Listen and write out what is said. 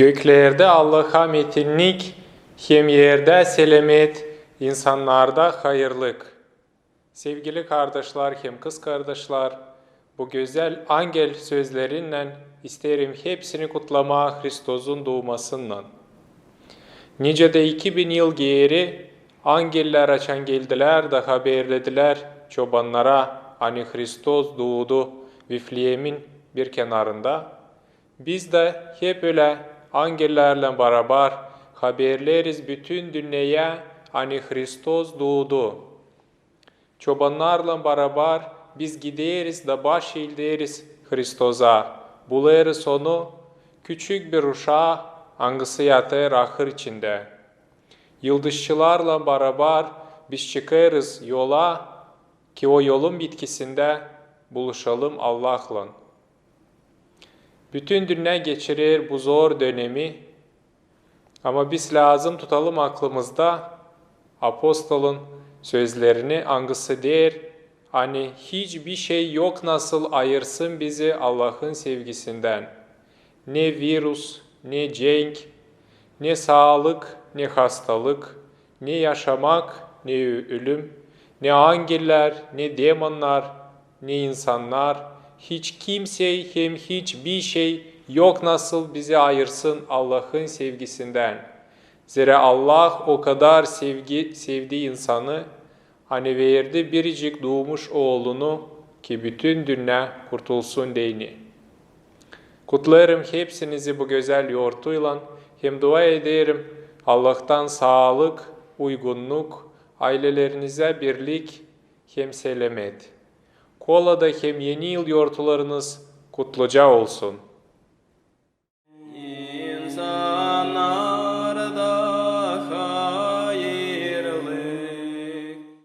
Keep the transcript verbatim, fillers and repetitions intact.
Göklerdä Allaha metinnik, hem erdä selaamet, insannarda hayırlık. Sevgili kardaşlar hem kızkardaşlar, bu gözäl angel sözlerinnän isteerim hepsini kutlamaa Hristozun duumasınnan. Nicä dä iki bin yıl geeri angellär açan geldilär da haberledilär çobannara, ani Hristos duudu Vifleemin bir kenarında, biz dä hep ölä angellärlän barabar haberleriz bütün dünneyä, ani Hristos duudu. Çobannarlan barabar biz gideriz da baş elderiz Hristoza, bulêrız onu, küçük bir uşaa, angısı yatêr ahır içindä. Yıldızçılarlan barabar biz çıkêrız yola, ki o yolun bitkisindä buluşalım Allahlan. Bütün dünnä geçirer bu zor dönemi, ama biz lääzım tutalım aklımızda apostolun sözlerini, angısı deer, ani hiç bir şey yok nasıl ayırsın bizi Allahın sevgisindän. Ne virus, ne cenk, ne saalık, ne hastalık, ne yaşamak, ne ö-, ölüm, ne angellär, ne demonnar, ne insannar, hiç kimsey hem hiç bir şey yok nasıl bizi ayırsın Allahın sevgisindän. Zerä Allah o kadar sevgi, sevdi insanı, ani verdi biricik duumuş Oolunu, ki bütün dünnä kurtulsun deyni. Kutlêêrım hepsinizi bu gözäl yortuylan hem dua ederim Allahtan saalık, uygunnuk, aylelerinizä birlik hem selaamet. Kolada hem Eni yıl yortularınız kutluca olsun.